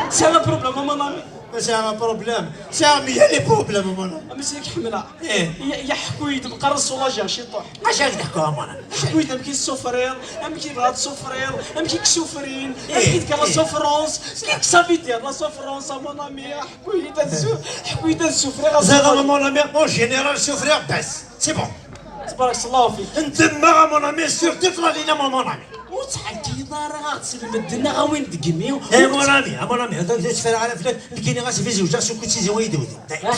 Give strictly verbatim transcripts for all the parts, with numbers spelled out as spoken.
C'est un problème, mon ami. C'est un problème. C'est un million de problèmes, mon ami. Monsieur Kamla. Eh. Ya, ya ḥku-yi-d, meqqar sulajiɣ ciṭuḥ. Acu ara d-ḥkuɣ, mon ami? Ḥku-yi-d amek i tessufriḍ, amek i tebɣa tessufriḍ, amek i k-ssufrin, amek i d-tekker la souffrance, qu'est-ce que ça veut dire, la souffrance, a mon ami? Ḥku-yi-d ad su-, ḥku-yi-d ad ssufriɣ. Ẓriɣ, mon ami, en général, ssufriɣ, bas. C'est bon. Tbarek Allahu fik. Ndemmeɣ, a mon ami, sur toute la ligne, a mon ami. Ur ttḥeggiḍ ara ad ɣ-d-selmedden aɣawin deg imi. Eh, mon ami, a mon ami, hada ur ttfaraɣ ara fell-ak, nekini ɣas fi zewǧeɣ, sukut tizi wa yi-d-wwden. Ah.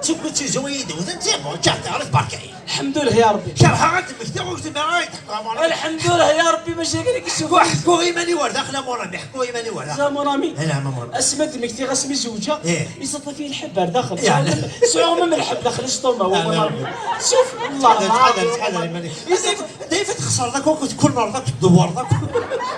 Sukut tizi wa yi-d-wwden, c'est bon, ǧǧiɣ-t, ɛrif, barka-yi. Lḥemdullah ya Rebbi. Kerheɣ ad d-mmektiɣ, ur gzem ara, ay teḥkuɣ, a mon ami. Lḥemdullah ya Rebbi, mačči akken i k-ssufɣeɣ. Ḥkuɣ iman-iw ar daxel, a mon ami, ḥkuɣ iman-iw ar daxel. A mon ami. Eh, a mon ami. Asmi ad d-mmektiɣ, asmi zewǧeɣ, eh, iṣaṭ-iyi lḥebb ar daxel. Ya. Sɛuɣ même lḥebb daxel, iṣṭuma, a mon ami. Suf, Allah. Ttḥadar, ttḥadar, ttḥadar iman-ik. Dayma txesreḍ akk, akked kul merḍ, akked tdewwreḍ akk.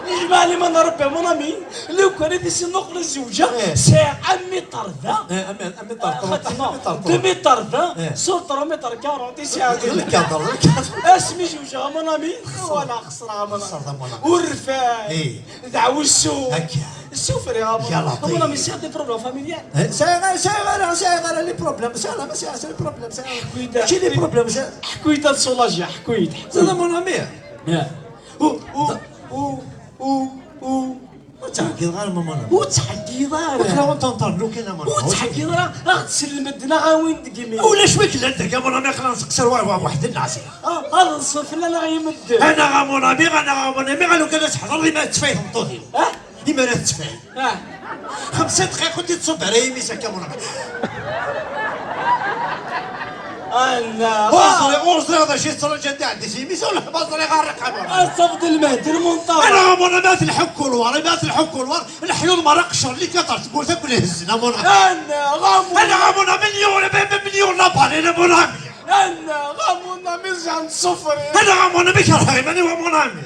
Yejmeɛ liman Rebbi, mon ami, lukan ad isin uqbel zewǧeɣ, eh, sɛiɣ un mètre vingt. Eh, un mètre, un mètre trente. Xedmeɣ, un mètre trente. Deux mètres vingt, eh, sur trois mètres quarante, i sɛiɣ. D lkader, d lkader. Asmi zewǧeɣ, mon ami, wala xesreɣ, mon ami. Xesreɣ, mon ami. Ur rfan. Eh. Dɛwessu. Akka. Ssufriɣ, a mon ami. Ya Laṭif. A mon ami, sɛiɣ des problèmes familiales. Eh, sɛiɣ, sɛiɣ ara, sɛiɣ ara les problèmes. Sɛiɣ, ma sɛiɣ les problèmes, sɛiɣ. Ḥku-yi-d. Mačči les problèmes, sɛiɣ. Ḥku-yi-d ad sulajiɣ, ḥku-yi-d. Ẓriɣ, a mon ami. Ya. U, u, u, u, u. Ur ttɛeggiḍ ara, a mon ami. Ur ttɛeggiḍ ara. Ur ttɛeggiḍ ara, ad ɣ-d-selmedden aɣawin deg imi. Ulac wi yellan dagi, a mon ami, aql-aɣ nseqsir wa, wa, weḥd-nneɣ. Ah, ad nṣef fell-aneɣ yimedden. Anaɣ, a mon ami, anaɣ, a mon ami, ɣer lukan ad tḥeḍreḍ imi ara tettfay tmeṭṭut-iw. Ah? Imi ara tettfay. Ah. Xemsa dqayeq ur d-ittṣub ara yimi-s akka, a mon ami. Anaɣ. Ur ẓriɣ, ur ẓriɣ d acu yettṛaǧan di ɛeddi s yimi-s, ur ẓriɣ ara, a mon ami. Ad tafeḍ lmehdi lmunṭaḍ. Anaɣ, a mon ami, ad t-nḥekku lwar, imi ad t-nḥekku lwar, leḥyuḍ merra qecren, les quatre tewwurt akk lhezzen, a mon ami. Anaɣ, a mon ami. Anaɣ, a mon ami, million, million la balle, a mon ami. Anaɣ, a mon ami, ziɣ nessufri. Anaɣ, a mon ami, kerheɣ iman-iw, a mon ami.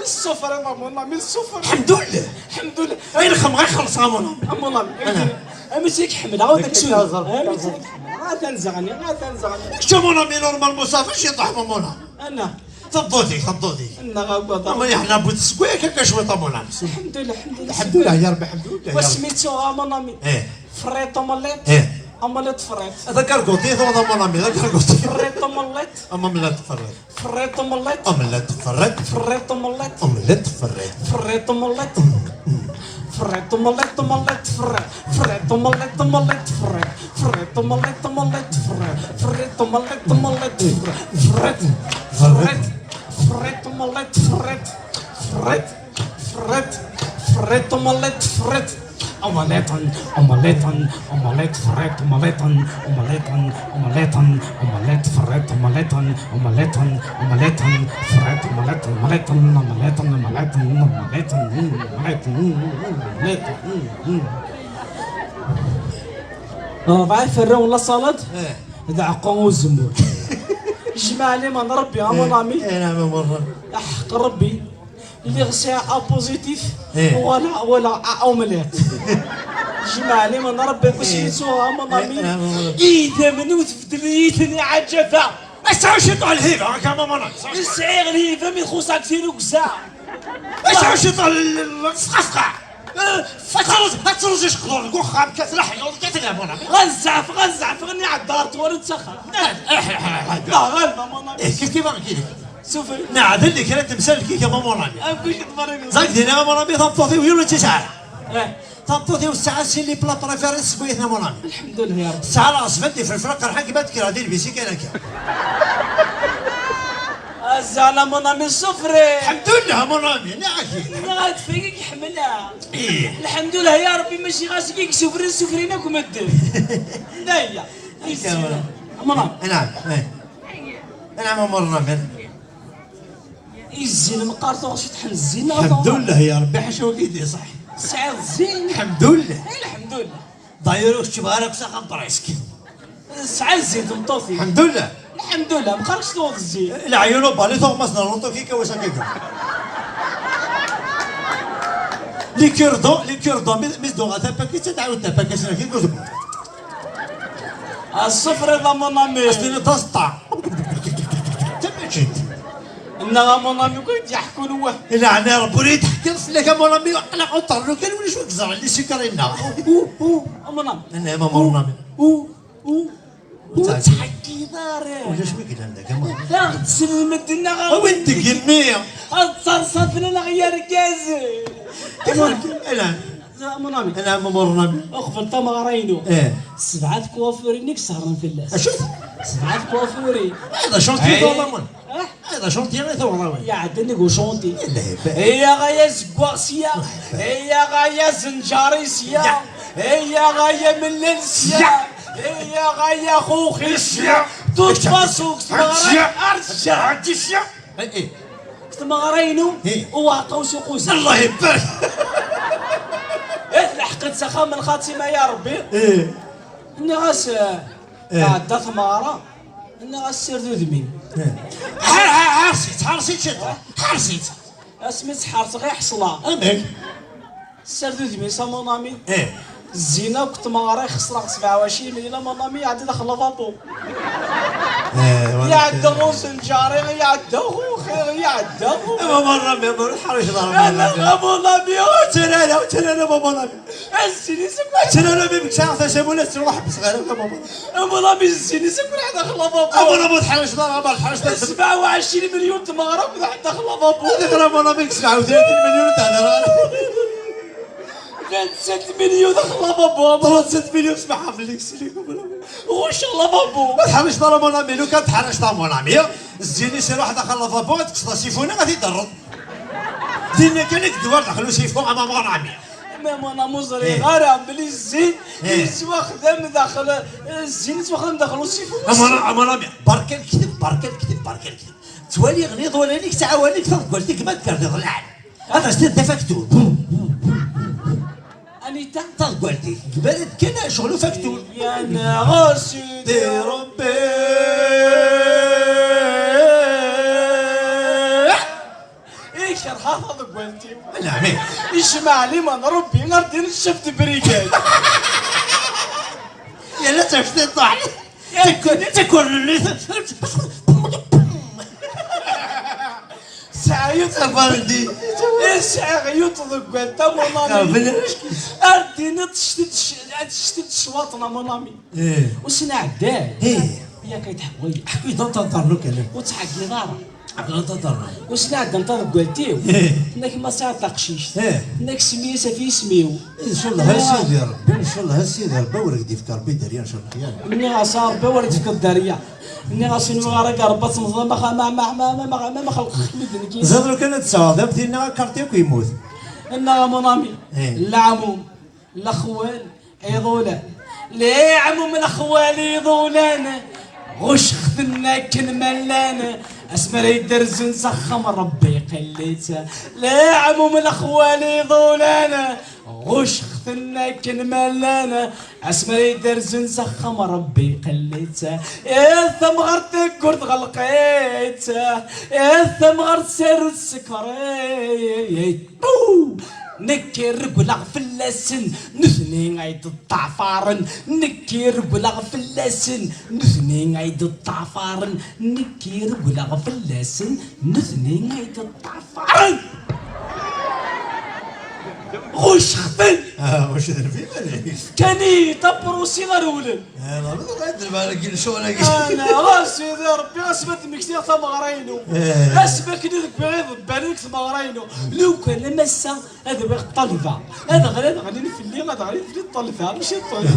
Ssufri, a mon ami, ssufri. Lḥemdullah. Lḥemdullah. Ay lxemɣ ixelṣ, a mon ami. A mon ami. Anaɣ. Amek i k-ḥemmleɣ, ad ak-sudneɣ. Amek i k-ḥemmleɣ, a tanzeɣni, a tanzeɣni. Kečč, a mon ami, normal, musafi, ciṭuḥ, a mon ami. Anaɣ. Taḍḍut-ik, taḍḍut-ik. Anaɣ, agad. A mon ami, yeḥna bu tesgwi, akka cwiṭ, a mon ami. Lḥemdullah, lḥemdullah. Lḥemdullah, ya Rebbi, lḥemdullah, ya Rebbi. Wasmi ttuɣ, a mon ami. Eh. Frites omelette. Eh. Omelette frites. D agarguṭi tuɣeḍ, a mon ami, d agarguṭi. Frites omelette. Omelette frites. Frites omelette. Omelette frites. Frites omelette. Omelette frites. Frites omelette. Mm, mm. Frites omelette, omelette frites. Frites omelette, omelette frites. Frites omelette, omelette frites. Frites omelette, omelette frites. Frites. Frites. Frites omelette frites. Frites. Frites. Frites omelette frites. Omelette, omelette, omelette frites, omelette, omelette, omelette, omelette frites, omelette, omelette, omelette frites, omelette, omelette, omelette, omelette, omelette, omelette, omelette, omelette. Rebɛa iferrawen la salade. Eh. D aɛeqqa uzemmur. Jmaɛ liman Rebbi, a mon ami. Eh, eh, a mon ami. Aḥeqq Rebbi. Lliɣ sɛiɣ A positif, eh, wala, wala A omelette. Jmaɛ liman Rebbi, eh, ass-nni ttuɣ, a mon ami. Eh, eh, a mon ami. Idammen-iw tbeddel-iyi-ten iɛǧaba. Sɛiɣ ciṭuḥ lhiba, akka, a mon ami. Sɛiɣ lhiba mi txuṣṣ-ak tirrugza. Sɛiɣ ciṭuḥ l-, l-, l-, sqasqa. Eh, ad truẓ-, ad truẓ iceqḍuṛ deg uxxam, kat leḥyuḍ, kat leɛmuna. Ɣa nzeɛfeɣ, ɣa nzeɛfeɣ, nni ɛeddaṛ twala d taxxamt. Eh, eh, eh, eh, eh. Ɣa, ɣa, a mon ami. Eh, kif, kif, kif. Sufri. Neɛdel di kra n temsal kif, a mon ami. Am kuc tbarek. Ẓag dina, a mon ami, tameṭṭut-iw yiwen ur tt-isɛa. Eh. Tameṭṭut-iw tesɛa sin les plats préférés seg wayetma, a mon ami. Lḥemdullah ya Rebbi. Tesɛa lɣesba d ifelfel aqerḥan kima tekra di lbisi kan akka. Azal, a mon ami, sufri. Lḥemdullah, a mon ami, nniɣ-ak-id. Nniɣ-ak-d fagi i k-ḥemmleɣ. Ih. Lḥemdullah ya Rebbi, mačči ɣas i k-sufrin, sufrin akk medden. Daya. Akka, a mon ami. A mon ami. Naɛam, eh. Naɛam, a mon ami. Izzin meqqar tuɣ ciṭḥ n zzin neɣ tuɣ. Lḥemdullah ya Rebbi, ḥaca wagi d iṣeḥ. Tesɛiḍ zzin? Lḥemdullah. Eh, lḥemdullah. D'ailleurs, ur keččmeɣ ara akk s axxam presque. Tesɛa zzin tmeṭṭut-ik? Lḥemdullah. Lḥemdullah, meqqar kečč tuɣeḍ zzin. Leɛyun ubali tuɣmas n luṭu kika wass akka. Les cure-dents, les cure-dents, mi, mi s-d-uɣeɣ tapakit, ad ɛawed tapakit, kika. A sufriḍ, a mon ami. As-tiniḍ d aẓeṭṭa. D tamaččit. Nna a mon ami, kul yeḥkun wah. Laɛna Rebbi ur yi-d-teḥkiḍ fell-ak a mon ami, aql-aɣ uṭerru kan, ulac wi yeẓran les secrets-nneɣ. U, u, a mon ami. Nna a mon ami. U, u, ur ttḥeggiḍ ara. Ulac wi yellan dagi a mon ami. Aɣ-d-sel medden neɣ a win deg imi. Ad ttaṛṣafen neɣ yergazen. Ala. A mon ami. Ala a mon ami. Uqbel tameɣra-inu. Eh. Sebɛa tkuwafurin i yesehṛen fell-as. Acu? Sebɛa tkuwafurin. Eh, d acu n tkuwafurin? Ah? Eh, d acu n tkuwafurin? Iɛedda nnig ucanṭi. Yella yebɛed. Eyyaɣ ay azeggaɣ sya. Eyyaɣ ay azenǧari sya. Ya. Eyyaɣ ay amellal sya. Ya. Eyyaɣ ay axuxi sya. Tutfa seg tmeɣra. Arja. Arja sya. Eh, eh. Deg tmeɣra-inu, eh, uɛeṭṭa-w s uquzan. Allah ibarak. Eh, tleḥqeḍ s axxam n lxatima ya Rebbi. Eh. Nniɣ-as, eh, eh, tɛedda tmeɣra. Nniɣ-as sired udem-im. Eh. Ḥar-, ḥar-, ḥaṛṣ-itt, ḥaṛṣ-itt ciṭuḥ. Ḥaṛṣ-itt. Asmi tt-ḥerṣeɣ i ḥeṣleɣ. Amek? Sers udem-is a mon ami. Eh. Zzin akk tmeɣra i xesreɣ sebɛa u ɛecrin melyun a mon ami, iɛedda daxel lavabo. Eh, voilà. Iɛedda uzenǧari, iɛedda xuxi, iɛedda xuxi. Eh, a mon ami, a mon ami, ḥerrec ḍar a mon ami. A mon ami, ur ttara ara, ur ttara ara a mon ami. Zzin-is akk. Ur ttara ara, mi bek sɛiɣ tasamula, ttruḥ ḥbes ɣer a mon ami. A mon ami, zzin-is akk raḥ daxel lavabo. A mon ami, ur tḥerrec ḍar, a mon, tḥerrec ḍar. Sebɛa u ɛecrin melyun tmeɣra akk daxel lavabo. Ad iɣra a mon ami deg sebɛa u tlatin melyun ur d-ɛniɣ ara. Vingt-sept millions daxel lavabo. Trente-sept millions, smaḥ fell-ak, slikum. Ɣucceɣ lavabo. Ma tḥerrceḍ ara mon ami, lukan tḥerrceḍ a mon ami, zzin-is iruḥ daxel lavabo, ad tekkseḍ asifuna, ad t-id-terreḍ. Dinna kan i yeddewwar daxel usifu, a mon ami. Ma mon ami, ur ẓriɣ ara belli zzin yettwaxdam daxel, zzin yettwaxdam daxel usifu. A mon, a mon ami, berka lekteb, berka lekteb, berka lekteb. Ttwaliɣ iḍulan-ik ttɛawanen-k, taḍeggalt-ik ma tgerdiḍ lɛan. Ad as-tiniḍ d afaktur. Anita? Taḍeggalt-ik. Gbaret kan ccɣel ufaktur. Yan ɣasi di Rebbi. Ikerha taḍeggalt-iw. Neɛmi. Ijmeɛ liman Rebbi ar din ccef de brigade. Yella taftiṭ. Takur, takur. Sɛiɣ yiwet. Abaldi. Eh, sɛiɣ yiwet deg anta, mon ami. Qabel. Ar d-tiniḍ tectilt, ad tectilt ccwaṭen, a mon ami. Eh. Ussan ɛeddan. Eh. Yak ay tḥewway. Ḥku-yi-d anṭaṭar lukan. Ur ttḥeggiḍ ara. Ḥku-yi-d anṭaṭar. Ussan ɛeddan taḍeggalt-iw. Eh. Tenna-k ma sɛiɣ taqcict. Eh. Tenna-k semmi-as ɣef yisem-iw. Ncallah a Sidi Rebbi, ncallah a Sidi Rebbi, ur ak-d-yefk Rebbi dderya, ncallah. Nniɣ-as a Rebbi, ur ak-d-yefk dderya. Nniɣ-as i nwiɣ ara k-Rebbi ad tenḍeḍ am, am, am xelqeɣ-k medden-agi. Ẓiḍ lukan ad tesɛuḍ am tinna, akarṭi akk yemmut. Nniɣ a mon ami, eh, leɛmum, lexwal, iḍulan. Leɛmum, lexwal, iḍulan. Ɣucceɣ-ten akken ma llan. Asmi ara yi-d-rrzen s axxam, Rebbi iqell-itt. Leɛmum, lexwal, iḍulan. Ɣucceɣ-ten akken ma llan, asmi ara yi-d-rrzen s axxam, Rebbi iqell-itt. Eh, tamɣart taggurt ɣelqet. Eh, tamɣart sarut sekret. Nekk i regleɣ fell-asen, nutni ay d-ṭṭafaren. Nekk i regleɣ fell-asen, nutni ay d-ṭṭafaren. Nekk i regleɣ fell-asen, nutni ay d-ṭṭafaren. Ɣucceɣ-ten. Ah, ɣucceɣ-ten. Fkan-iyi-d aprusi ɣer wulem. Eh, la, la, la, la, la, la, la, la, la. Ana, a Sidi Rebbi, asmi ad d-mmektiɣ tameɣra-inu. Eh. Asmi akken i deg iḍebbalen deg tmeɣra-inu. Lukan am ass-a, ad awiɣ ṭṭalba. Ad ɣlin, ɣlin fell-i, ad ɣlin fell-i ṭṭalba. Mačči ṭṭalba.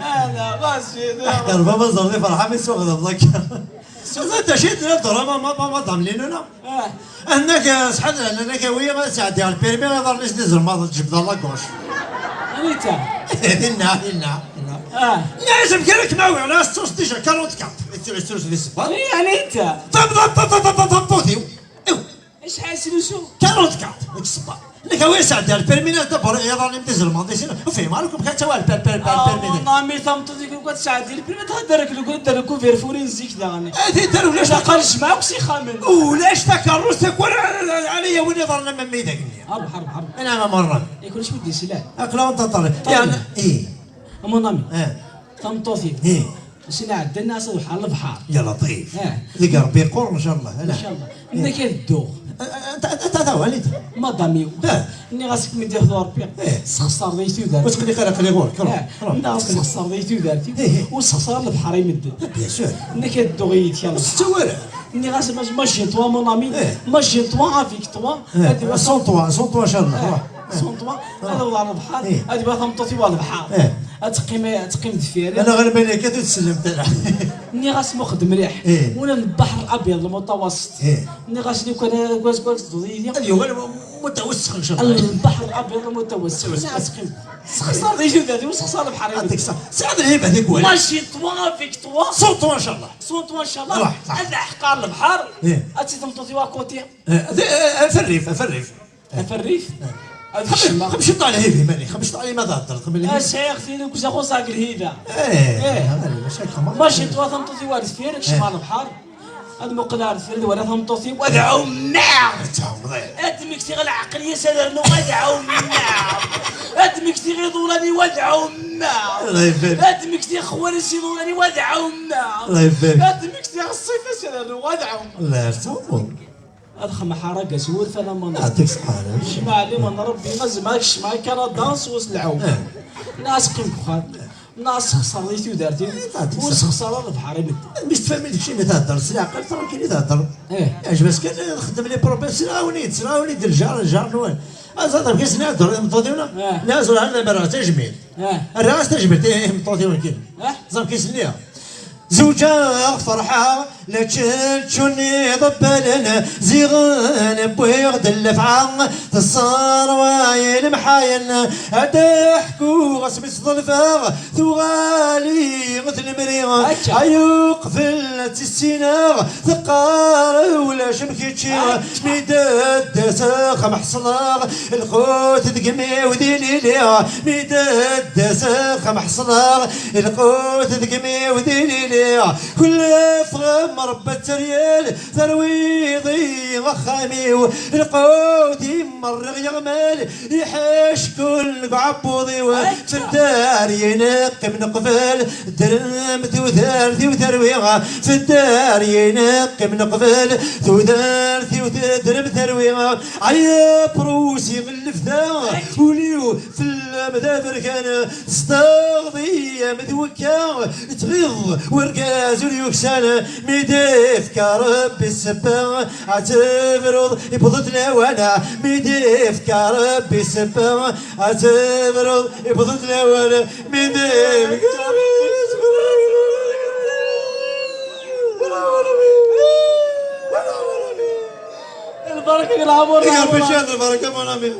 Ana, a Sidi Rebbi. Rebbi ma ẓer di ferḥ, mi suɣ d ḍakka. Suɣ d acu i d-, d-, d-, ma, ma, ma, ma, d-, d-, Ah. Annak, eh, sḥan, annak, awi, ma sɛeddi ɣer lpirmi, iḍarren-is d izelmaḍen, tjebdeḍ la gauche. Anita? Dinna, dinna, dinna. Ah. Nna, isem kra kma wi, la, s-, s-, déjà quarante-quatre. Isem, isem, isem, isem. Oui, Anita. Tab, tab, tab, tab, tab, tab, tab, iw. Iw. Acḥal snusu? Quarante-quatre, ur tsebba. Nekk awi sɛeddi ɣer lpirmi, la, tabor, iḍarren-im d izelmaḍen, sin, ur fhimeɣ ara kum kan tawa lpir-, pir-, pir-, ah, pirmi. Mon ami, tameṭṭut-ik, ukan tesɛeddi lpirmi, tɛedda rek-, rek-, rek-, rek-, uvirfuri n zik daɣen. Eh, ti-, tara ulac. Ilaq ad nejmeɛ akk s ixxamen. Ulac takerrust akk ara, ara, ara yawin iḍarren am mmi dagi. Ṛuḥ, ṛuḥ, ṛuḥ. Ana ma merran. Yak ulac wi d-yeslan. Aql-aɣ ntaṭṭal. Ṭṭal. Yeɛni, ih. A mon ami. Eh. Tameṭṭut-iw. Ih. Sin ɛeddan-as ad ḥal lebḥer. Ya Laṭif. Eh. Deg Ṛebbi yeqqur, ncallah. Ala. Ncallah. Nnek ad dduɣ. Eh, eh, anta, anta, anta, anta, anta? Madam-iw. Eh. Nniɣ-as kem-id-iḥḍu Ṛebbi. Eh. Sexṣar di tudert. Ur ttqelliq ara aqli ɣur-k. Ruḥ, eh, ruḥ. Nniɣ-as sexṣar di tudert-iw. Eh, eh. Ur sexṣar lebḥer i medden. Eh, bien sûr. Nnek ad dduɣ yid-k, ya Laṭif. Ur tettu ara. Nniɣ-as ma, ma j'ai toi, mon ami. Eh. Ma j'ai toi avec toi. Eh, ad iwa- sans toi, sans toi, ncallah. Eh. Ruḥ. Sans toi, ad awḍeɣ ɣer lebḥer, eh, ad iwa tameṭṭut-iw ɣer lebḥer. Eh. Ad teqqim, ad teqqim deffir-i. Ala ɣer Malika ur tsellemt ara. Nniɣ-as muqed mliḥ. Eh. Ula n lbaḥer Abyad lmutawaṣṣet. Eh. Nniɣ-as lukan ad, ad, ad tedduḍ yid-i. Ad yuɣal mu-, mutawaṣṣet, ncallah. Lbaḥer Abyad lmutawaṣṣet. Nniɣ-as qqim. Sexṣar di tudert-iw, sexṣar lebḥer. Atik sa-, sɛiḍ lhiba di kwal. Ma j'ai toi avec toi. Sans toi, ncallah. Sans toi, ncallah. Ruḥ, صح. Ad aḥqar lebḥer. Eh. Ad ti tameṭṭut-iw à côté. Eh, eh, eh, ferrif, ferrif. Aferrif? Eh. Ad kecmeɣ. Xemc ṭṭal hivi, mani, xemc ṭṭal ma thedder, xemc. A sɛiɣ tin deg uzaxu ẓag lhida. Eh, eh, mani, maca kama. Ma j'ai toi tameṭṭut-iw ar deffir, kecmeɣ lebḥer. Ad muqleɣ ar deffir, ad walaɣ tameṭṭut-iw, ad ɛummeɣ. Ad tɛummeḍ, eh. Ad d-mmektiɣ leɛqel-is, ad rnuɣ, ad ɛummeɣ. Ad d-mmektiɣ iḍulan-iw, ad ɛummeɣ. Allah ibarik. Ad d-mmektiɣ xwal-is iḍulan-iw, ad ɛummeɣ. Allah ibarik. Ad d-mmektiɣ ṣṣifa-s, ad rnuɣ, ad ɛummeɣ. Allah ibarik. Ad xemḥeɣ argaz wurfan am Mennaḍ. Yeɛṭik ṣṣeḥḥa. Jmaɛ liman Rebbi, ma zemreɣ ad kecmeɣ i Kanada s wes lɛum. Eh. Nniɣ-as qqim deg uxxam. Nniɣ-as sexṣar di tudert-iw. Yeɛṭik ṣṣeḥḥa. Ur sexṣar ara lebḥer i medden. Mi s-tfehmeḍ kečči mi thedder s leɛqel, tranquille i thedder. Eh. Yeɛjeb-as kan, eh, xeddem les problèmes, srawen-id, srawen-id lǧar, lǧar-nwen. Azad am kis-nni ad d-terreḍ imeṭṭut-iw, neɣ? Eh. Nniɣ-as ur ɛad ara tajmilt. Eh. Rriɣ-as tajmilt i, i imeṭṭut-iw nekkin. Eh. Ẓer kis-nni. Zewǧeɣ ferḥeɣ, la ččeččun iḍebbalen, ziɣen wwiɣ-d llafɛa, tesserway lemḥayen. Ad d-ḥkuɣ asmi tt-ḍelbeɣ, tuɣal-iyi d lemri. Akka. Ay uqbel ad tt-issineɣ, teqqar ulac am kečči. Akka. Mi d-ttaseɣ mḥeṣleɣ, lqut deg imi-w d ilili. Mi d-ttaseɣ mḥeṣleɣ, lqut deg imi-w d ilili. Kul ffɣem Rebbi ad teryel, terwiḍ-iyi axxam-iw. Lqut-im merriɣ yeɣmal, iḥac kul deg uɛebbuḍ-iw. Akka. Fedar ineqqim neqbel, derrem tudert-iw terwi. Fedar ineqqim neqbel, tudert-iw tedrem terwi. Ay aprusi n lebda, ul-iw fell-am d aberkan, tzedɣeḍ-iyi am twekka, tɣiḍ urgaz ur yuksan. Mi d-ifka Rebbi ssebba, ad tebruḍ, iwweḍ-d lawan. Mi d-ifka Rebbi ssebba, ad tebruḍ, iwweḍ-d lawan. Mi d-ifka Rebbi ssebba. Lbaraka deg lɛemr. Iga lbaraka, mon ami.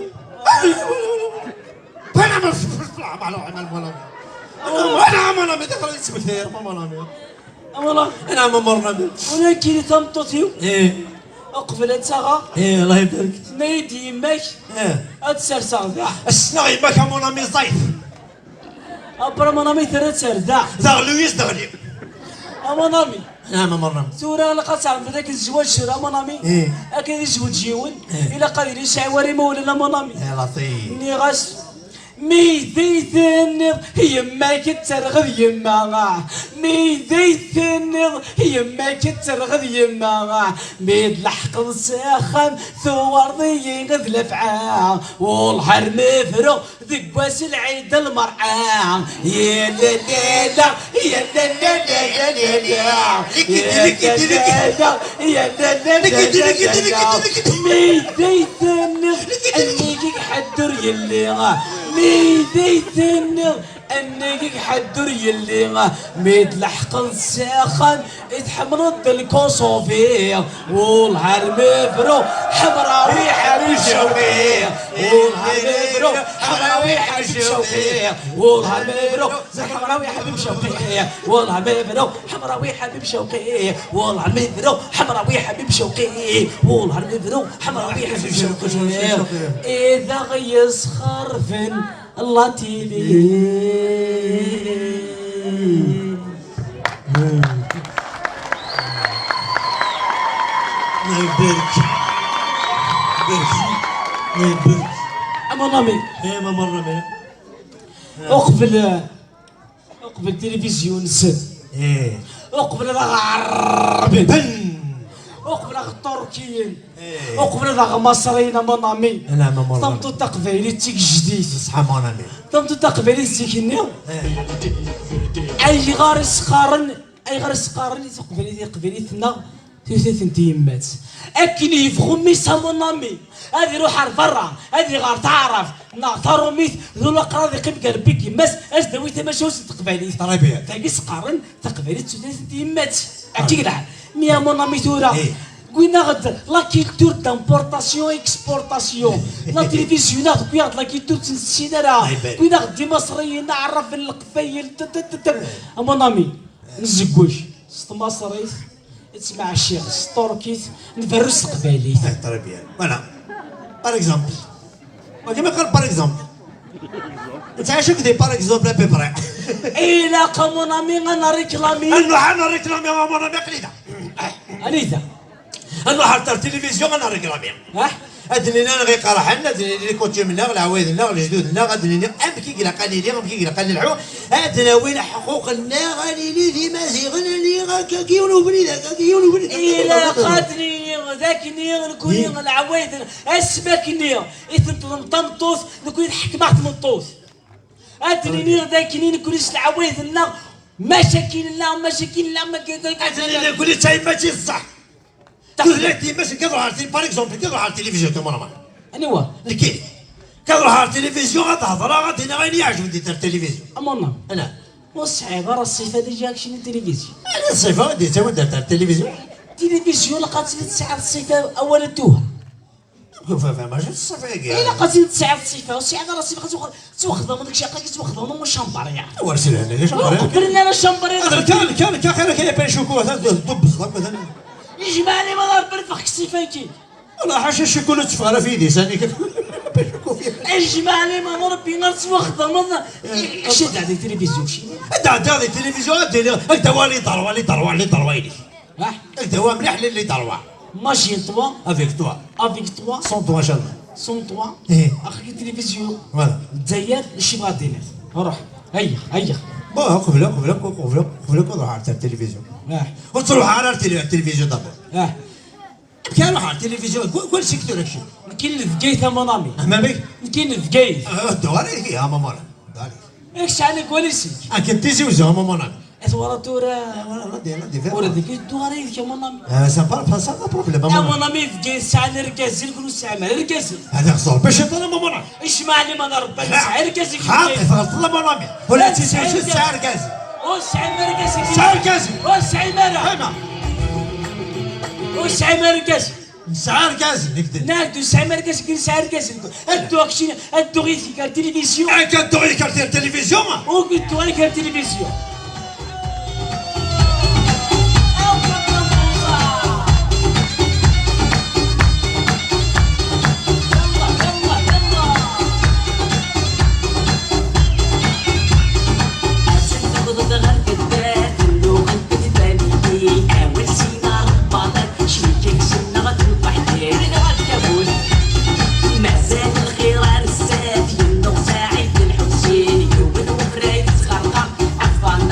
Ana ma, mon ami. Ana, mon ami, dɣa yesmekta, mon ami. Amala. Ana ma, mon ami. Ula kiri tameṭṭut-iw. Eh. Uqbel ad taɣeɣ. Eh, Allah ibarik. Tenna-yi-d yemma-k. Eh. Ad serseɣ da. Ssneɣ yemma-k, mon ami, ẓẓayet. Après, mon ami, terra-tt ar da. Daɣ Louise, daɣ li. A mon ami. Naɛam, a mon ami. Tura ilaq ad tɛelmeḍ akken zzwaǧ tura, a mon ami. Eh. Akken ad izweǧ yiwen, eh, ilaq ad yili yesɛa war imawlan, a mon ami. Ya Laṭif. Nniɣ-as, mi d ay tenniḍ yemma-k ad terɣed yemma. Mi d ay tenniḍ yemma-k ad terɣed yemma. Mi d leḥqeḍ s axxam, tuɣerḍ-iyi d lefɛa. Wellah ar ma fruɣ deg wass lɛid lmer'a. Yella lila, yella lila, yella lila. Yella lila, yella lila, yella lila. Mi d ay tenniḍ nnig-k ḥedd ur yelli. Mi d ay tenniḍ nnig-k ḥedd ur yelli. Mi d leḥqeḍ s axxam, i tḥemmleḍ d lkuṣufi. Wellah ar ma fruɣ ḥemrawi ḥabi Cawqi. Wellah ar ma fruɣ ḥemrawi ḥabi Cawqi. Wellah ar ma fruɣ ḥemrawi ḥabi Cawqi. Wellah ar ma fruɣ ḥemrawi ḥabi Cawqi. Wellah ar ma fruɣ ḥemrawi ḥabi Cawqi. Wellah ar ma fruɣ ḥemrawi ḥabi Cawqi. Iḍ aɣ-yesxerben. La télé. الله يبارك. يبارك. الله يبارك. A mon ami. ايه، ما مر بي. Uqbel, uqbel tilivizyu-nsen. Eh. Uqbel ad aɣ-ɛerben. Ben. Uqbel ad aɣ-ṭurkiyen. Eh. Uqbel ad aɣ-maṣriyen, a mon ami. Naɛam, a mon ami. Tameṭṭut taqbaylit d tigejdit. Ṣṣeḥ, a mon ami. Tameṭṭut taqbaylit zik-nni. Eh. Ayɣer i s-qqaren, ayɣer i s-qqaren i teqbaylit, i teqbaylit-nneɣ tutlayt n tyemmat? Akken yebɣu mmi-s, a mon ami, ad iruḥ ar berra, ad iɣer taɛrabt neɣ tarumit, d ulaqra ad iqqim gar bbi d yemma-s, ad s-d-awi tamacahut n teqbaylit. Très bien. Dagi s-qqaren taqbaylit d tutlayt n tyemmat. Akken yelha. Mi, a mon ami, tura, eh, wwin-aɣ-d la culture d'importation, exportation. La télévision-a tewwi-aɣ-d la culture ur tt-nessin ara. Très bien. Wwin-aɣ-d imaṣriyen, aɛraben, leqbayel, t-, t-, t-, t-, a mon ami. Nzewwej s tmaṣrit, ttmeɛciɣ s tṭurkit, nberru s teqbaylit. Eh, très bien. Voilà. Par exemple. Wagi ma qqar par exemple. Nettɛic akk di par exemple à peu près. Ilaq, a mon ami, ad nreklami. Ad nruḥ ad nreklami, a mon ami, aql-i da. Anida? Ad nruḥ ar tilivizyu, ad nreklami. Ah? Ad d-nini aneɣ iqerḥen, ad d-nini les coutumes-nneɣ, leɛwayed-nneɣ, lejdud-nneɣ, ad d-nini amek i ilaq ad nili, amek i ilaq ad nelḥu, ad d-nawi leḥquq-nneɣ, ad nili d imaziɣen, ad nili akkagi yiwen ubrid, akkagi yiwen ubrid. Ilaq ad nini d akkenni, nekkni, i, leɛwayed, asmi akkenni i ten-tḍlem tameṭṭut, nekkni tḥekkem-aɣ tmeṭṭut. Ad d-nini d akkenni nekkni s leɛwayed-nneɣ, maca akken nella, maca akken nella, ma-, ad d-nini nekkni d tayemmat i d ṣṣeḥ. Tutlayt n yemma-s, nekk ad ruḥeɣ ar tili-, par exemple, nekk ad ruḥeɣ ar tilivizyu, kameraman. Aniwa? Nekkini. Nekk ad ruḥeɣ ar tilivizyu, ad d-hedreɣ, ad d-iniɣ ayen i yi-iɛejben di ar tilivizyu. Amana. Ana. Ur tesɛiḍ ara ṣṣifa déjà keččini n tilivizyu. Ala ṣṣifa, ad d-yettawi-d ar tilivizyu. Tilivizyu, ilaq ad tili tesɛiḍ ṣṣifa awal n tuha. Yufa, fa, mačči d ṣṣifa-agi. Ilaq ad tili tesɛiḍ ṣṣifa, ur tesɛiḍ ara ṣṣifa, ad twexdeḍ, ad twexdeḍ, ad twexdeḍ, am ucambar, ya. Ur slan, d acu? Ur qebblen ara acambar, ya. Nekka, nekka, nekka, xir akka, ya Pachuco, atan d-, d-, d-, d-, d-, Ijmeɛ liman Rebbi, nfex deg ṣṣifa-agi. Wala ḥaca ccikula ur tteffeɣ ara f yidis-ani. Ijmeɛ liman Rebbi, ad twexdeḍ, ad, eh, kečč ad tɛeddiḍ di tilivizyu, kečč. Ad ɛeddiɣ di tilivizyu, ad d-iniɣ, ad d-awali ḍerwa, li ḍerwa, li ḍerwa-inek. Ah. Ad d-awa mliḥ, li, li ḍerwa. Magie en toi. Avec toi. Avec toi. Sans toi, jamais. Sans toi. Eh. Axi tilivizyu. Voilà. Lezzayer, mačči bɣa d-iniɣ. Ruḥ. Ayya, ayya. Bon, qbel, qbel, qbel, qbel, qbel, ruḥ ar tilivizyu. Ah. Ur ttruḥ ara ar tili-, tilivizyu d'abord. Ah. Amek ara ruḥeɣ ar tilivizyu? Kul, kul secteur akcim. Nekkini n Bgayet, a mon ami. Ahmamik? Nekkini n Bgayet. Ah, ddu ara yid-i, a mon ami. Ddu ara yid-i. Yak sɛan akk walisik. Akken Tizi Uzzu, a mon ami. Ad twalaḍ tura. Ah, voilà, là, des, là, des verres. Ur d-yeddu ara yid-k, a mon ami. Ah, ça pas, pas ça, pas problème, a mon ami. A mon ami, Bgayet sɛan irgazen, nekkni ur nesɛi ara irgazen. Hada xẓer, bac iṭṭal, a mon ami. Ijmeɛ liman Rebbi, ad nesɛu irgazen. Xaṭi, tɣelṭeḍ, a mon ami. Ula d Tizi Uzzu tesɛa irgazen. Ur sɛin ara irgazen. Tesɛa irgazen. Ur sɛin ara. Ayma. Ur sɛin ara irgazen. Nesɛa irgazen, nekk d. Nɛeddu, ur sɛin ara irgazen, nekk nesɛa irgazen. Ad dduɣ keččini, ad dduɣ yid-k ar tilivizyu. Akka ad dduɣ yid-k ar tilivizyu? Ur dduɣ yid-k ar tilivizyu. Ad tewwḍeḍ ɣer taddart, nnuɣent tbanyin, awal sina rebbaḍ, cwi-k ksem neɣ d lqaḥtir. Mazal lxir ar zdat, yennuɣ Saɛid Lḥusin, yiwen wefrag yettxerxer, afan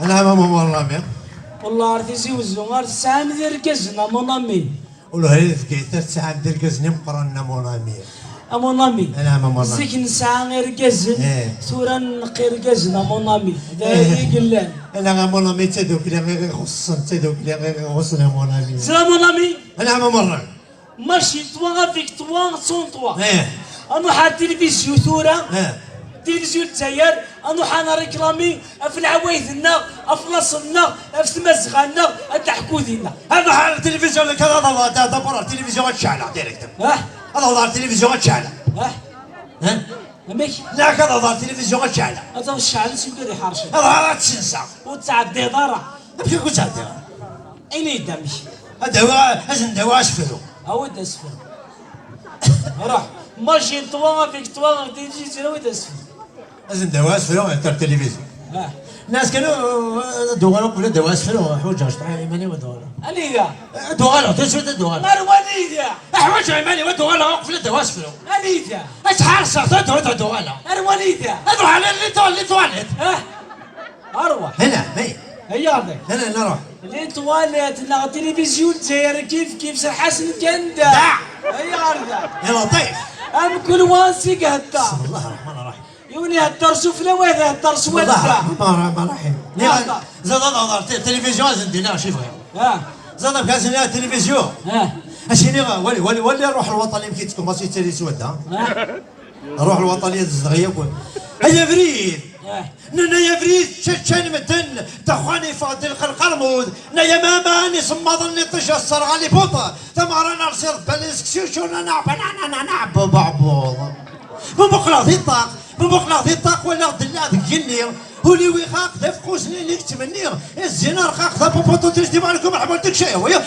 Anɛam a mon ami. Wellah ar Tizi Wezzu ar tesɛam d irgazen a mon ami. Ula d Bgayet ar tesɛam d irgazen imeqqranen a mon ami. A mon ami. Anɛam a mon ami. Zik nesɛa irgazen, eh, tura nneq irgazen a mon ami. D aya i yellan. Ala a mon ami, d tadukli i ɣ-ixuṣṣen, d tadukli i ɣ-ixuṣṣen a mon ami. Ẓra a mon ami. Anɛam a mon ami. Maci trois avec trois sont trois. Eh. Ad nruḥ ar tilivizyu tura. Eh. Tilivizyu n Lezzayer, ad nruḥ ad nriklami ɣef leɛwayed-nneɣ, ɣef laṣel-nneɣ, ɣef tmazɣa-nneɣ, ad d-neḥku dinna. Ad nruḥ ar tilivizyu, nekk ad, ad, ad, ad, ad, ad, tilivizyu ad ceɛleɣ direct. Ah. Ad awḍeɣ ar tilivizyu ad ceɛleɣ. Ah. Eh? Amek? Nekk ad awḍeɣ ar tilivizyu ad ceɛleɣ. Ad tceɛleḍ s wigad iḥercen. Ad, ad tt-senseɣ. Ur tettɛeddiḍ ara. Amek ur ttɛeddiɣ ara? Ini-d amek. Ad awiɣ, ad sen-d-awiɣ asefru. Awi-d asefru. Ruḥ. Maci trois avec trois, d izi zéro, awi-d asefru. Ad sen-d-awiɣ asefru ɣer tilivizyu. Ah. Nnas kan, uh, ad uɣaleɣ qbel ad d-awiɣ asefru, ḥwaǧeɣ cṭeḥ iman-iw ad uɣaleɣ. Anida? Ad uɣaleɣ, tusut ad uɣaleɣ. Ar wanida? Ḥwaǧeɣ iman-iw ad uɣaleɣ qbel ad d-awiɣ asefru. Anida? Ad ttḥarseɣ, ad uɣaleɣ. Ar wanida? Ad ruḥeɣ li, li, li twaliḍ. Ah. Arwaḥ. Hna, hey. Hna, hna, ruḥ. Li twaliḍ neɣ tilivizyu n Lezzayer kif kif, serḥ-asen kan da. Da. Ay ɣer da. Ya Laṭif. Am kul wa s-ihedder. بسم الله الرحمن الرحيم. Yiwen ihedder sufella, wayeḍ ihedder s wadda. بسم الله الرحمن الرحيم. Ẓad ad hḍer, ti-, tilivizyu ad sen-d-iniɣ acu i bɣiɣ. Ah. Ẓad ad hḍer tilivizyu. Ah. Ad s-iniɣ, wali, wali, wali ṛṛuḥ lwaṭani amek i tettkumaṣi yettali s wadda. Ah. Ṛṛuḥ lwaṭani ad zedɣeɣ yakk. Ay abrid! Ah. Nenna ay abrid, ččan medden, dexxan ifeɣ-d lqerqermud, nenna ay aman isemmaḍen n iṭij asserɣ alibuṭ, tameɣra n rṣiḍ bal iseksyu, cur nanaɛ banana nanaɛ bubuɛbuḍ. Ma muqleɣ di ṭṭaq, ma muqleɣ di ṭṭaq, walaɣ della deg igenni, ul-iw ixaq d afqus-nni i yettmenni, izzin arqaq d apupuṭuṭ, ijdim ɛelkum ḥbul deg cayawaya.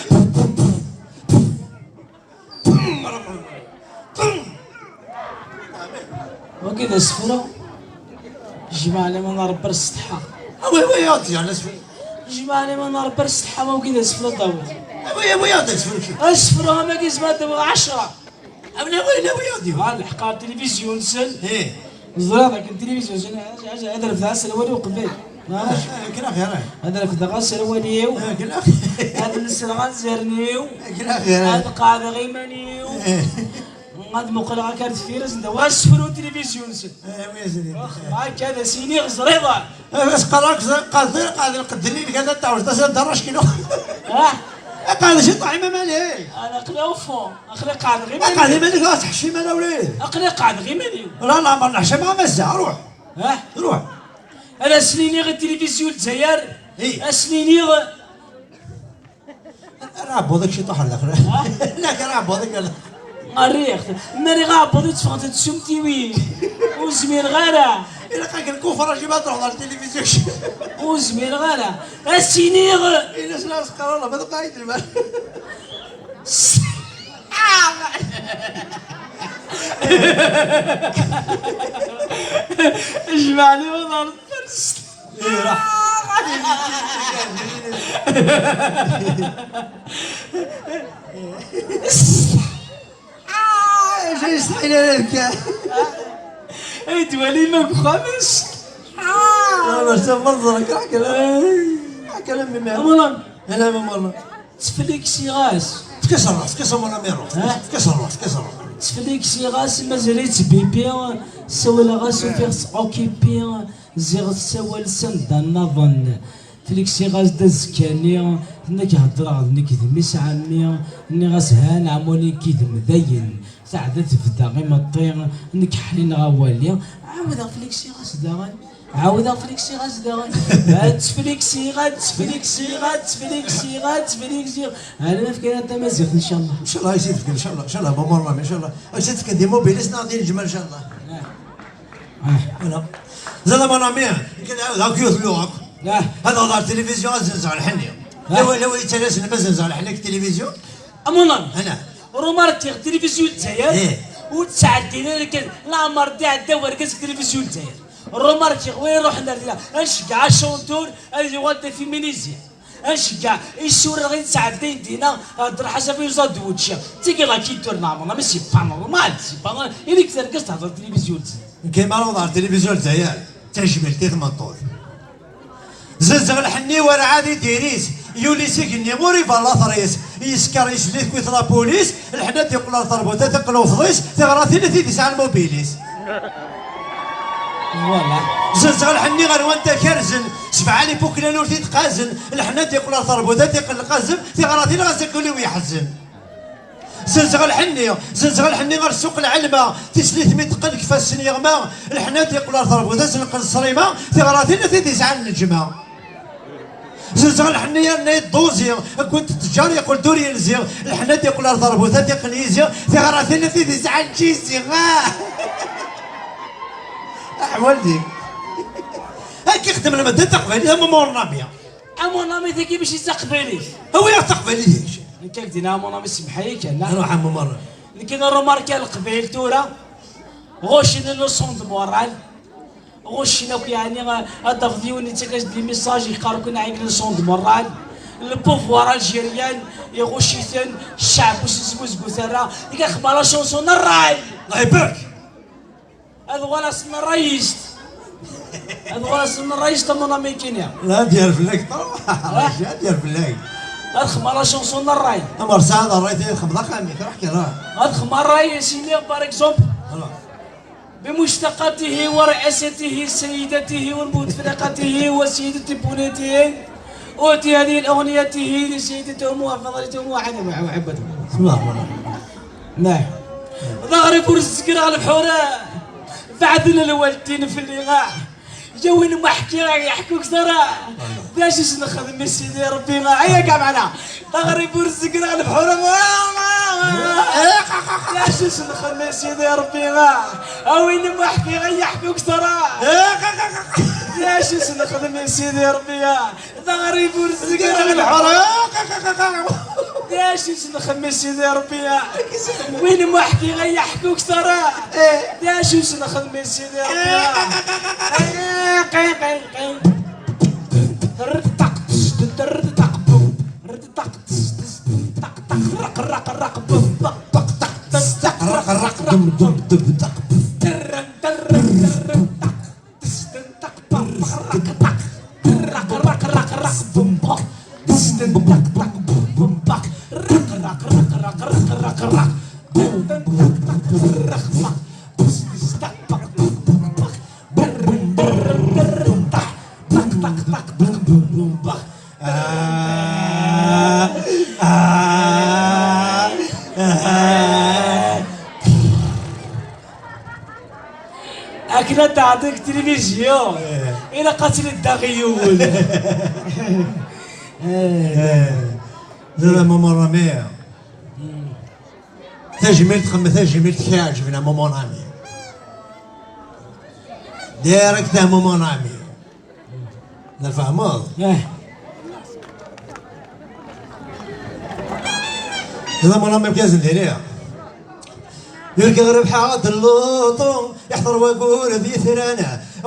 Wagi d asefru. Jmaɛ liman Rebbi ar ssetḥa. Awi, awi, ad d-yerr asefru. Jmaɛ liman Rebbi ar ssetḥa, ma wagi d asefru ad d-tawiḍ. Awi, awi, ad d-asefru. Asefru am wagi yezmer ad d-tawiḍ ɛecra. Awi, awi, awi, ad d-yerr. Ah, lḥeqqa tilivizyu-nsen. Eh. Ẓriɣ dakken tilivizyu-nsen, ad, ad, ad refdeɣ aserwal-iw qbel. Ah, akken axir. Ad refdeɣ aserwal-iw. Akken axir. Ad lesreɣ anzaren-iw. Akken axir. Ad qeɛdeɣ iman-iw. Eh. Ad muqleɣ akka ar deffir, ad sen-d-awiɣ asefru n tilivizyu-nsen. Eh, wi zrin. Akka ad as-iniɣ ẓriɣ. Eh, bas qal-ak, qal-, qal-, qal-, lqedd-nni nekk ad tɛawzeḍ, ad s-d-terreḍ ackilu. Ah. Eh, qal-, ciṭuḥ imamali. Ana aql-i au fond, aql-i qeɛdeɣ iman-iw. Eh, qeɛd iman-ik, ur teḥcim ara wlid. Aql-i qeɛdeɣ iman-iw. La, la, ma neḥcam, ma mazza, ruḥ. Ah. Ruḥ. Ad asen-iniɣ i tilivizyu n Lezzayer, eh, ad asen-iniɣ. Ara ɛebbuḍ-ik ciṭuḥ ar daxel. Ha? Nekk ara ɛebbuḍ-ik ar daxel. Rriɣ-t. Ma rriɣ aɛebbuḍ-iw tteffɣent-d tsumtiwin. Ur zmireɣ ara. Ilaq-ak lkufra, jima ad truḥeḍ ar tilivizyu. Ur zmireɣ ara. Ad s-iniɣ. Ini-as la as-qqar Allah, ma tebɣa yedrimen. Jmaɛ liman ar tfarest. Ay twali ma deg uxxam-is. Amersa meẓẓer, kra kra. Kra mimir. Amulan. Ala, amulan. Ttfliksiɣ-as. Efk-as ṛṛuḥ, efk-as amulan i ṛṛuḥ. Ha? Efk-as ṛṛuḥ, efk-as ṛṛuḥ. Ttfliksiɣ-as, mazal-itt bibi, sawleɣ-as, ufiɣ-tt okipi, ziɣ tessawal s anda nniḍen. Fliksiɣ-as-d azekka-nni, tenna-k heddreɣ d nekk d mmi-s ɛemmi, nniɣ-as han ɛmuli n yidem dayen, teɛda tebda imeṭṭi, nekk ḥnineɣ awali, ɛawdeɣ fliksiɣ-as daɣen. Ɛawdeɣ fliksiɣ-as daɣen. Ad ttfliksiɣ, ad ttfliksiɣ, ad ttfliksiɣ, ad ttfliksiɣ. Alma fkan-aɣ tamaziɣt, ncallah. Ncallah, ay s-ifken, ncallah, ncallah, ma murram, ncallah. Ay s-ifken di mobilis neɣ di lejma, ncallah. Ah. Ah. Voilà. Zala mon ami, nekk ad ɛawdeɣ akk yiwet n luɣa akk. Ah. Ad awḍeɣ ar tilivizyu, ad zenzeɣ lḥenni. Ah. Lawa, lawa yettalasen ma zenzeɣ lḥenni deg tilivizyu. A mon ami. Ana. Remarkiɣ tilivizyu n Lezzayer, eh, ur ttɛeddin ara kan, leɛmer d-iɛedda wergaz deg tilivizyu n Lezzayer. Remarkiɣ, win iruḥen ar dinna, ad nceggeɛ acuntur, ad yuɣal d afiminisyen. Ad nceggeɛ isura i yettɛeddayen dinna, Hder Ḥasan Fayuz ad d-wečči. Tigi la culture n Ɛmer, mais c'est pas normal, c'est pas normal. Ili-k d argaz thedreḍ tilivizyu n Lezzayer. Nekk mi ara awḍeɣ ar tilivizyu n Lezzayer, d tajmilt i tmeṭṭut. Zzenzeɣ lḥenni werɛad i diri-s, yuli s igenni ur iban later-is, yesker yesli-t-kkit lapulis, lḥenni ad d-yeqqel ar terbuta tiqqel ufḍis, tiɣratin a tid yesɛan lmubilis. Voilà. Zzenzeɣ lḥenni ɣer wanda kerzen, sebɛa lipuklan ur t-id-qazen, lḥenni ad d-yeqqel ar terbuta tiqqel lqazem, tiɣratin ɣas akk ul-iw yeḥzen. Zzenzeɣ lḥenni, zzenzeɣ lḥenni ɣer ssuq lɛelma, tislit mi teqqen deg ifassen yeɣma, lḥenni ad d-yeqqel ar terbuta senqen ṣṣrima, tiɣratin a tid yesɛan neǧma. Zzenzeɣ lḥenni yerna yedduzi, akked ttǧar yeqqel-d ur yenzi, lḥenni ad d-yeqqel ar terbuta tiqqen yizi, tiɣratin a tid yesɛan ǧizi. Ah! Aḥwal di. Akka ixeddem lmedda taqbaylit am umur n Rabia. Am mon ami tagi mačči d taqbaylit. Awi-aɣ taqbaylit-ik. Nekk ak d-iniɣ a mon ami, semmeḥ-iyi kan, ah. Ruḥ a mon ami. Nekk ad nrumarki leqbayel tura, ɣuccen leçon de morale, ɣuccen akk, yeɛni, ad d-tafeḍ yiwen yettak-as-d les messages yeqqar-aken ɛni leçon de morale, le pouvoir algérien iɣucc-iten, cceɛb ur s-nesmuzgut ara, deg axemma la chanson n ṛṛay. Allah ibarek. Ad uɣal ass n ṛṛayist. Ad uɣal ass n ṛṛayist a mon ami kini. لا دير فلاك طبعا. لا دير فلاك. Ad xemmeɣ la chanson n ṛṛay. Amer سعد الريت خمضة خامي تروح كذا. Ad xemmeɣ ṛṛay, simiɣ, par exemple, بمشتقاته ورئاسته سيدته ومتفرقته وسيدة بنيته. أعطي هذه الأغنية لسيدة أمها فضلت أمها عدم وعبته. بسم الله الرحمن الرحيم. Nah. D aɣrib ur zegreɣ lebḥur, beɛden lwaldin fell-i, ah. Yawin ma ḥkiɣ yeḥku kter, ah. D acu s-nexdem i Sidi Ṛebbi, ah. Aya kaɛ meɛna. D aɣrib ur zegreɣ lebḥur, ah. D acu s-nexdem i Sidi Ṛebbi, ah. Awin ma ḥkiɣ yeḥku kter, ah. D acu s-nexdem i Sidi Ṛebbi, ah. D aɣrib ur zegreɣ lebḥur. D acu s-nexdem i Sidi Ṛebbi, ah? Win ma ḥkiɣ ay aḥku kter, ah. D acu s-nexdem i Sidi Ṛebbi, ah? Qi, qi, qi, qi. Rrṭaq, tzdent, rrṭaq, bum. Rrṭaq, tzdent, ṭaq, ṭaq, rraq, rraq, rraq, bum, baq, baq, taq, taq, rraq, rraq, bum, bum, bum, taq, bum. Terren, terren, terren, taq. آه، آه، آه. Akken ad d-tɛeddi deg tilivizyu, ilaq ad tili ddaɣ i yiwen. Eh, d la maman Rami. Tajmilt, xemma tajmilt k-iɛeǧben a maman Rami. Direct a maman Rami. Tfehmeḍ? Eh. D amunamer kan diri. Yurga rebḥeɣ-d lluṭu, iḥḍer wagur d yitran,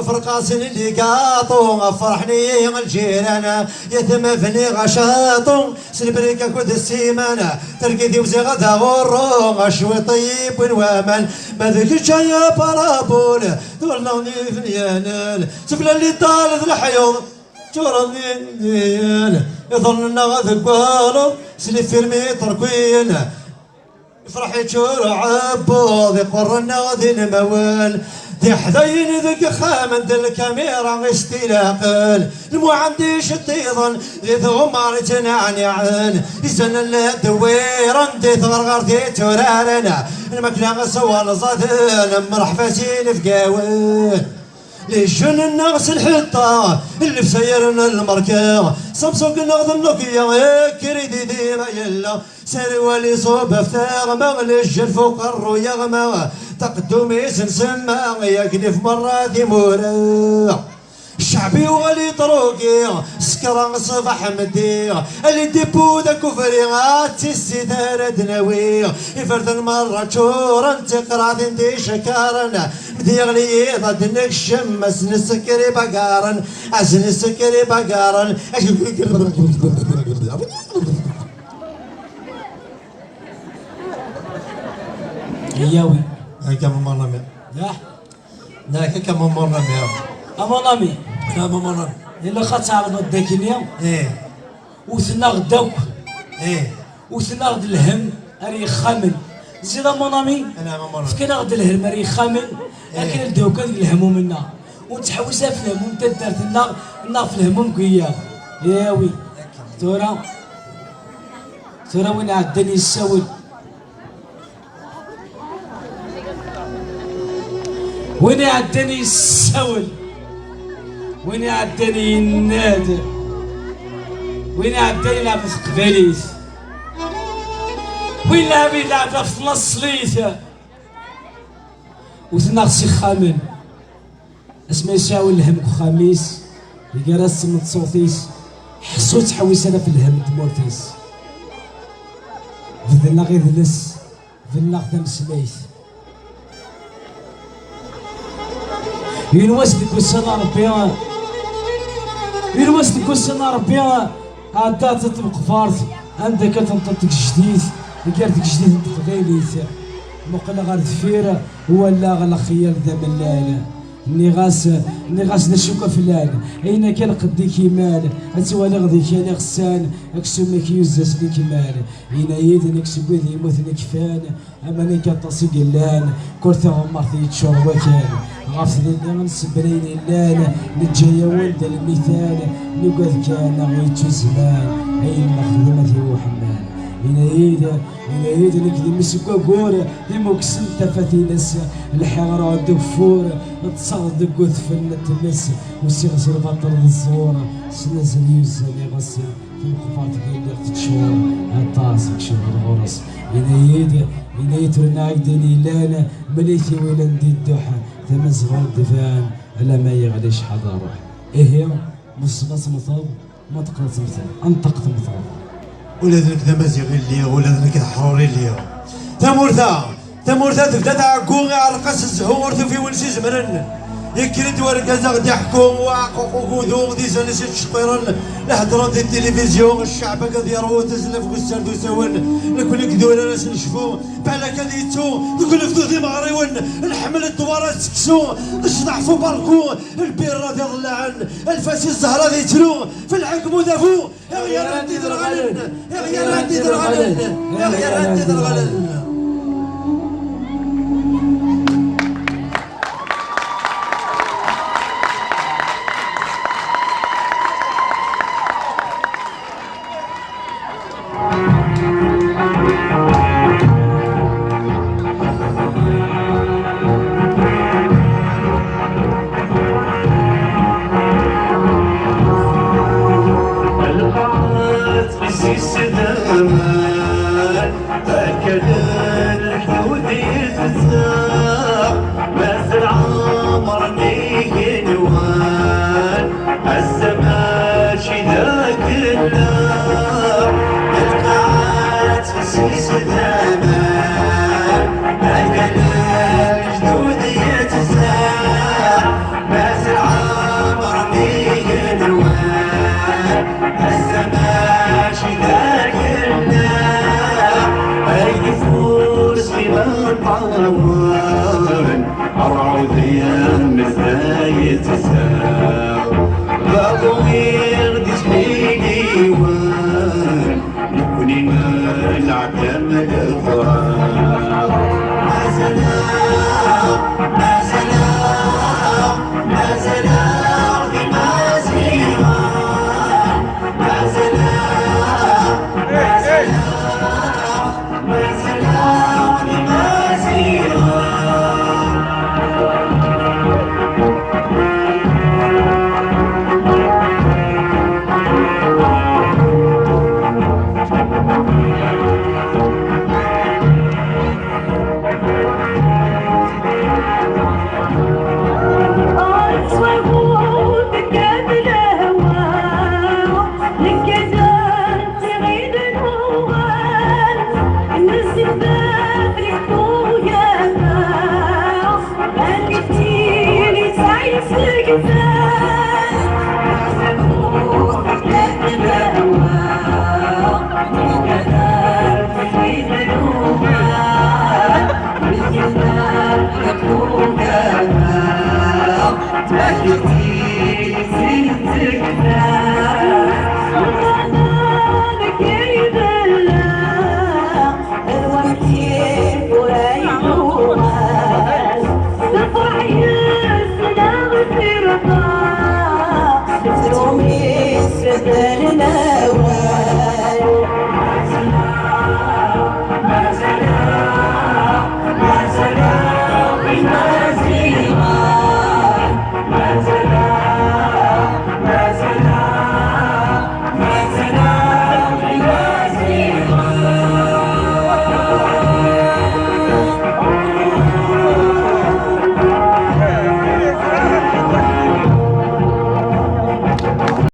ferqasen ligaṭu, ferḥen-iyi lǧiran, yatma bniɣ acaṭu, s lbrika akked ssiman, targit-iw ziɣ ad aɣurru, acwiṭ i yi-wwin waman, ma d kečč ay aparabul, d walleɣ n yifenyanen, tefla liṭal d leḥyuḍ. Ččuren d indiyen, iḍarren-nneɣ deg waluḍ, s lifirmi iṭerkiyen. Ifraḥ iččur uɛebbuḍ, iqurren-nneɣ d ilmawen. D iḥdayen deg ixxamen d lkamira i s-tilaqen. Lmuɛend iceṭṭiḍen, di tɣemmar ittneɛniɛen. Izanen la ddewwiren, di tɣerɣert i tturaren. Lmakla s walẓaden, mreḥba s inebgawen. Les jeunes-nneɣ s lḥiṭṭa, llebsa yerna lmerka, Samsung-nneɣ d Nokia, ikridi dima yella, serwal iṣub ɣef teɣma, lejjel fuq ṛṛu yeɣma, taqeddum-is nsemma, yak lif merra timura. Ccɛeb yuɣal iṭrugi, sekra ṣṣbeḥ meddi, ali dipu d akufri, ad tissit ara d-nawi, iferden merra ččuren d tiqratin d icekkaṛen. Mdiɣ lyiḍ ad d-nekcem, ad s-nessekker ibagaren, ad s-nessekker ibagaren. Yawi. Akka ma mon ami. Dah. Dah, akka ma mon ami. A mon ami. Akka ma mon ami. Ilaq ad tɛelmeḍ d akkenni, eh, wten-aɣ-d akk, eh, wten-aɣ-d lhemm ar yexxamen. Zid a mon ami, ana a mon ami, fkan-aɣ-d lhemm ar yexxamen, eh, akken ad d-ukan deg lehmum-nneɣ. Ur nettḥewwis ara f lehmum n taddart-nneɣ, neɣ f lehmum n wiyaḍ. Yawi. Tura, tura win iɛeddan yessawel. Win iɛeddan yessawel, win iɛeddan yenna-d, win iɛeddan yelɛeb ɣef teqbaylit, win lɛeb yelɛeb ɣef tnaṣlit. Wten-aɣ s ixxamen. Asmi yesɛa lhemm deg uxxam-is, iger-as tmeṭṭut-is, ḥṣu ttḥewwis ara f lhemm n tmurt-is. Bedlen-aɣ idles, bedlen-aɣ tameslayt. Yiwen wass deg ussan n Ṛebbi, yiwen wass deg ussan n Ṛebbi, ɛeddaɣ-d tmeqbert, anda akka tenṭeḍ tgejdit, gar tgejdit n teqbaylit. Muqleɣ ɣer deffir, walaɣ lexyal d amellal. Nniɣ-as, nniɣ-as d acu-k a flan, ayen akka lqedd-ik imal, ad twaliɣ di kal iɣessan, aksum-ik yuzz-as lekmal. Yenna-yi-d nekk seg wid yemmuten kfan, aman akka aṭas i yellan, kul taɣemmart yeččur wakal. Ɣef tlelli nsebbel ayen yellan, neǧǧa-yawen-d lmital, nugad kan aɣ yettuzman, ayen nexdem ad t-iwḥemmal. Yenna-yi-d, yenna-yi-d nekk d mmi-s n waggur, imuksen tafat-ines, lḥiɣ ruɣ-d ugeffur, ṭṭseɣ deg udfel n tmes, usiɣ s lbaṭel d ẓẓur, s nazal yuzzan iɣes, timeqbert yelliɣ teččur, aṭas i yecebḥen ɣur-s. Yenna-yi-d, yenna-yi-d tura nɛid din yellan, mlikiw ilan di dduḥ, tamazɣa ur d-tban, alamma yeɣli cḥal d ṛṛuḥ. Ihi, mussem ad temmteḍ, ma teqqneḍ temmteḍ, anṭeq temmteḍ. Ula d nekk d amaziɣ i lliɣ, ula d nekk d aḥrur i lliɣ. Tamurt-a, tamurt-a tebda tɛeggu, iɛreq-as zzhu, ur tufi win s-izemren. Yekker-d wergaz a ɣ-d-iḥku, uɛquq ugudu, d izan-is yettceqqiren, la heddren di tilivizyu, cceɛb akka ad yerwu, tazla f wesser d usawen, nekni deg durar ad s-necfu, balak ad yettu, deg unebdu d imeɣriwen, nḥemmel ddwar ad seksu, d ccḍeḥ f ubarku, lbirra d iḍellaɛen, lfas i zzher ad yettru, f lḥekm udabu, iɣ yerran d iderɣalen, iɣ yerran d iderɣalen, iɣ yerran d iderɣalen. Lqaɛa tqessis d aman, akka d leḥdud i tezza, mazal ɛemren igenwan, ass-a mačči d akella. Lqaɛa tqessis d aman.